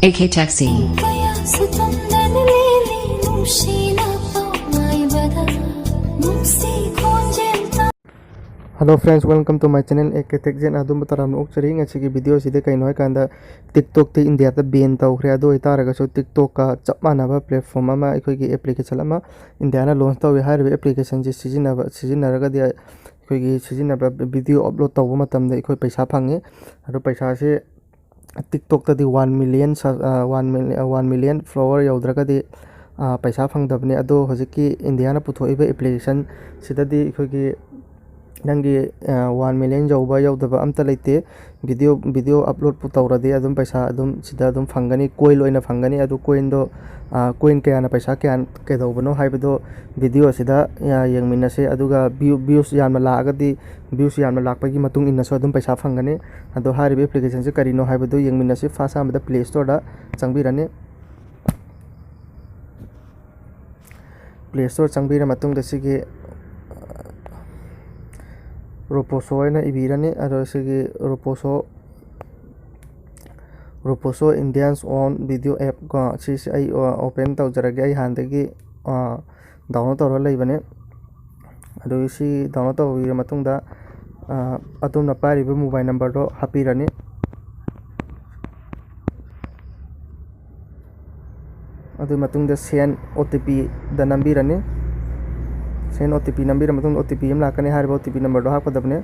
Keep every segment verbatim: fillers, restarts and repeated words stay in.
A K taxi. ꯀꯌꯥꯁꯨ ꯇꯨꯝꯗꯅ ꯂꯦꯜꯂꯤ ꯅꯨꯡꯁꯤꯅ ꯄꯥꯎ ꯉꯥꯏꯕꯗ ꯅꯨꯡꯁꯤ ꯈꯣꯟꯖꯦꯜ ꯇꯥ- Hello friends, welcome to my channel A K tech jet. ꯑꯗꯣꯝꯕꯨ ꯇꯔꯥꯝꯅ ꯑꯣꯛꯆꯔꯤ꯫ ꯉꯁꯤꯒꯤ ꯚꯤꯗꯤꯑꯣꯁꯤꯗ ꯀꯩꯅꯣ ꯍꯥꯏꯀꯥꯟꯗ, TikTokꯇꯤ ꯏꯟꯗꯤꯌꯥꯗ ꯕꯦꯟ ꯇꯧꯈ꯭ꯔꯦ꯫ ꯑꯗꯨ ꯑꯣꯏꯇꯥꯔꯒꯁꯨ TikTokꯀ ꯆꯞ ꯃꯥꯟꯅꯕ platform ꯑꯃ, ꯑꯩꯈꯣꯏꯒꯤ application ꯑꯃ ꯏꯟꯗꯤꯌꯥꯅ launch ꯇꯧꯏ꯫ ꯍꯥꯏꯔꯤꯕ applicationꯁꯤ ꯁꯤꯖꯤꯟꯅꯕ, ꯁꯤꯖꯤꯟꯅꯔꯒꯗꯤ ꯑꯩꯈꯣꯏꯒꯤ ꯁꯤꯖꯤꯟꯅꯕ video upload ꯇꯧꯕ ꯃꯇꯝꯗ ꯑꯩꯈꯣꯏ ꯄꯩꯁꯥ ꯐꯪꯉꯤ꯫ ꯑꯗꯣ ꯄꯩꯁꯥꯁꯦ TikTokꯇꯗꯤ one million ꯁ-, ꯑ, one million, ꯑ, one million follower ꯌꯧꯗ꯭ꯔꯒꯗꯤ, ꯑ, ꯄꯩꯁꯥ ꯐꯪꯗꯕꯅꯤ꯫ ꯑꯗꯣ ꯍꯧꯖꯤꯛꯀꯤ ꯏꯟꯗꯤꯌꯥꯅ ꯄꯨꯊꯣꯛꯏꯕ application ꯁꯤꯗꯗꯤ ꯑꯩꯈꯣꯏꯒꯤ ꯅꯪꯒꯤ, ꯑ, one million ꯌꯧꯕ ꯌꯧꯗꯕ ꯑꯝꯇ ꯂꯩꯇꯦ꯫ Video, video uploadꯄꯨ ꯇꯧꯔꯗꯤ ꯑꯗꯨꯝ ꯄꯩꯁꯥ ꯑꯗꯨꯝ ꯁꯤꯗ ꯑꯗꯨꯝ ꯐꯪꯒꯅꯤ, coin ꯑꯣꯏꯅ ꯐꯪꯒꯅꯤ꯫ ꯑꯗꯨ coinꯗꯣ, ꯑ, coin ꯀꯌꯥꯅ ꯄꯩꯁꯥ ꯀꯌꯥ ꯀꯩꯗꯧꯕꯅꯣ ꯍꯥꯏꯕꯗꯣ video ꯑꯁꯤꯗ, ꯑ, ꯌꯦꯡꯃꯤꯟꯅꯁꯤ꯫ ꯑꯗꯨꯒ view, views ꯌꯥꯝꯅ ꯂꯥꯛꯑꯒꯗꯤ views ꯌꯥꯝꯅ ꯂꯥꯛꯄꯒꯤ ꯃꯇꯨꯡ ꯏꯟꯅꯁꯨ ꯑꯗꯨꯝ ꯄꯩꯁꯥ ꯐꯪꯒꯅꯤ꯫ ꯑꯗꯣ ꯍꯥꯏꯔꯤꯕ applicationꯁꯦ ꯀꯔꯤꯅꯣ ꯍꯥꯏꯕꯗꯨ ꯌꯦꯡꯃꯤꯟꯅꯁꯤ꯫ First ꯑꯍꯥꯟꯕꯗ Play Storeꯗ ꯆꯪꯕꯤꯔꯅꯤ꯫ Play Store ꯆꯪꯕꯤꯔ ꯃꯇꯨꯡꯗ ꯁꯤꯒꯤ Roposo ꯍꯥꯏꯅ ꯏꯕꯤꯔꯅꯤ꯫ ꯑꯗꯣ ꯁꯤꯒꯤ Roposo, Roposo India's own video app ꯀꯣ, ꯁꯤꯁꯦ ꯑꯩ, ꯑ, open ꯇꯧꯖꯔꯒꯦ꯫ ꯑꯩ ꯍꯥꯟꯅꯗꯒꯤ, ꯑ, download ꯇꯧꯔꯒ ꯂꯩꯕꯅꯦ꯫ ꯑꯗꯨ ꯁꯤ download ꯇꯧꯕꯤꯔ ꯃꯇꯨꯡꯗ, ꯑ, ꯑꯗꯣꯝꯅ ꯄꯥꯏꯔꯤꯕ mobile numberꯗꯣ ꯍꯥꯞꯄꯤꯔꯅꯤ꯫ ꯑꯗꯨ ꯃꯇꯨꯡꯗ send OTPꯗ ꯅꯝꯕꯤꯔꯅꯤ꯫ Send OTP ꯅꯝꯕꯤꯔ ꯃꯇꯨꯡꯗ OTP ꯑꯃ ꯂꯥꯛꯀꯅꯤ, ꯍꯥꯏꯔꯤꯕ OTP numberꯗꯣ ꯍꯥꯞꯀꯗꯕꯅꯦ꯫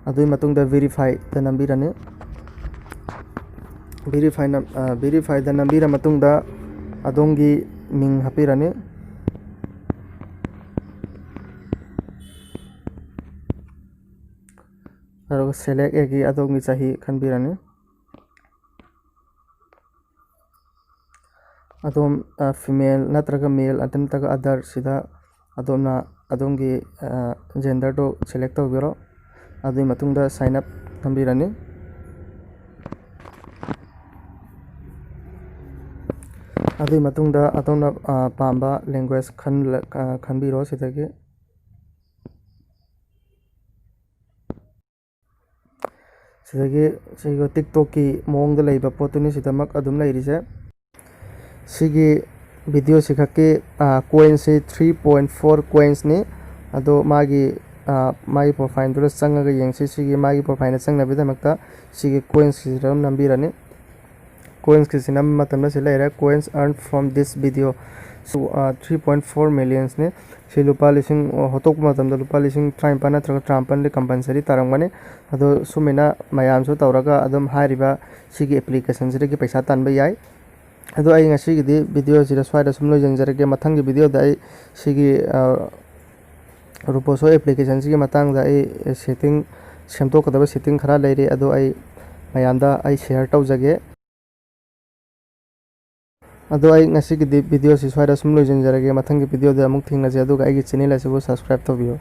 ꯑꯗꯨꯒꯤ ꯃꯇꯨꯡꯗ verifyꯗ ꯅꯝꯕꯤꯔꯅꯤ꯫ Verify ꯅꯝ-, ꯑ, verifyꯗ ꯅꯝꯕꯤꯔ ꯃꯇꯨꯡꯗ ꯑꯗꯣꯝꯒꯤ ꯃꯤꯡ ꯍꯥꯞꯄꯤꯔꯅꯤ꯫ ꯑꯗꯨꯒ select ꯑꯦꯒꯤ ꯑꯗꯣꯝꯒꯤ ꯆꯍꯤ ꯈꯟꯕꯤꯔꯅꯤ꯫ ꯑꯗꯣꯝ, ꯑ, female ꯅꯠꯇ꯭ꯔꯒ male, ꯑꯗꯨ ꯅꯠꯇ꯭ꯔꯒ other ꯁꯤꯗ ꯑꯗꯣꯝꯅ ꯑꯗꯣꯝꯒꯤ, ꯑ, genderꯗꯣ select ꯇꯧꯕꯤꯔꯣ꯫ ꯑꯗꯨꯒꯤ ꯃꯇꯨꯡꯗ sign up ꯅꯝꯕꯤꯔꯅꯤ꯫ ꯑꯗꯨꯒꯤ ꯃꯇꯨꯡꯗ ꯑꯗꯣꯝꯅ, ꯑ, ꯄꯥꯝꯕ language ꯈꯟꯂ-, ꯑ, ꯈꯟꯕꯤꯔꯣ ꯁꯤꯗꯒꯤ꯫ ꯁꯤꯗꯒꯤ ꯁꯤꯒ TikTokꯀꯤ ꯃꯑꯣꯡꯗ ꯂꯩꯕ ꯄꯣꯠꯇꯨꯅꯤ ꯁꯤꯗꯃꯛ ꯑꯗꯨꯝ ꯂꯩꯔꯤꯁꯦ꯫ ꯁꯤꯒꯤ ꯚꯤꯗꯤꯑꯣꯁꯤ ꯈꯛꯀꯤ ꯀꯣꯏꯟꯁꯤ ꯊ꯭ꯔꯤ ꯄꯣꯏꯟ ꯐꯣꯔ ꯀꯣꯏꯟꯁꯅꯤ꯫ ꯑꯗꯣ ꯃꯥꯒꯤ ꯃꯥꯒꯤ ꯄ꯭ꯔꯣꯐꯥꯏꯜꯗꯨꯗ ꯆꯪꯉꯒ ꯌꯦꯡꯁꯤ꯫ ꯁꯤꯒꯤ ꯃꯥꯒꯤ ꯄ꯭ꯔꯣꯐꯥꯏꯜꯗ ꯆꯪꯅꯕꯒꯤꯗꯃꯛꯇ ꯁꯤꯒꯤ ꯀꯣꯏꯟꯁꯀꯤꯁꯤꯗ ꯑꯗꯨꯝ ꯅꯝꯕꯤꯔꯅꯤ꯫ ꯀꯣꯏꯟꯁꯀꯤꯁꯤ ꯅꯝꯕ ꯃꯇꯝꯗ ꯁꯤ ꯂꯩꯔꯦ, "Coins earned from this video" ꯁꯨ ꯊ꯭ꯔꯤ ꯄꯣꯏꯟ ꯐꯣꯔ ꯃꯤꯂꯤꯌꯟꯁꯅꯤ꯫ ꯁꯤ ꯂꯨꯄꯥ ꯂꯤꯁꯤꯡ ꯍꯣꯠꯇꯣꯛꯄ ꯃꯇꯝꯗ ꯂꯨꯄꯥ ꯂꯤꯁꯤꯡ ꯇꯔꯥꯅꯤꯄꯥꯜ ꯅꯠꯇ꯭ꯔꯒ ꯇꯔꯥꯃꯥꯄꯜꯗꯤ ꯀꯝꯄꯜꯁꯔꯤ ꯇꯥꯔꯝꯒꯅꯤ꯫ ꯑꯗꯣ ꯁꯨꯃꯥꯏꯅ ꯃꯌꯥꯝꯁꯨ ꯇꯧꯔꯒ ꯑꯗꯨꯝ ꯍꯥꯏꯔꯤꯕ ꯁꯤꯒꯤ ꯑꯦꯄ꯭ꯂꯤꯀꯦꯁꯟꯁꯤꯗꯒꯤ ꯄꯩꯁꯥ ꯇꯥꯟꯕ ꯌꯥꯏ꯫ ꯑꯗꯣ ꯑꯩ ꯉꯁꯤꯒꯤꯗꯤ ꯚꯤꯗꯤꯑꯣꯁꯤꯗ ꯁ꯭ꯋꯥꯏꯗ ꯁꯨꯝ ꯂꯣꯏꯁꯤꯟꯖꯔꯒꯦ꯫ ꯃꯊꯪꯒꯤ ꯚꯤꯗꯤꯑꯣꯗ ꯑꯩ ꯁꯤꯒꯤ ꯔꯣꯕꯣꯁꯣ ꯑꯦꯄ꯭ꯂꯤꯀꯦꯁꯟꯁꯤꯒꯤ ꯃꯇꯥꯡꯗ ꯑꯩ ꯁꯦꯠꯇꯤꯡ, ꯁꯦꯝꯗꯣꯛꯀꯗꯕ ꯁꯦꯠꯇꯤꯡ ꯈꯔ ꯂꯩꯔꯤ, ꯑꯗꯣ ꯑꯩ ꯃꯌꯥꯝꯗ ꯑꯩ ꯁꯤꯌꯔ ꯇꯧꯖꯒꯦ꯫ ꯑꯗꯣ ꯑꯩ ꯉꯁꯤꯒꯤꯗꯤ ꯚꯤꯗꯤꯑꯣꯁꯤ ꯁ꯭ꯋꯥꯏꯗ ꯁꯨꯝ ꯂꯣꯏꯁꯤꯟꯖꯔꯒꯦ꯫ ꯃꯊꯪꯒꯤ ꯚꯤꯗꯤꯑꯣꯗ ꯑꯃꯨꯛ ꯊꯦꯡꯅꯁꯦ, ꯑꯗꯨꯒ ꯑꯩꯒꯤ ꯆꯦꯅꯦꯜ ꯑꯁꯤꯕꯨ ꯁꯕꯁꯀ꯭ꯔꯥꯏꯕ ꯇꯧꯕꯤꯌꯨ꯫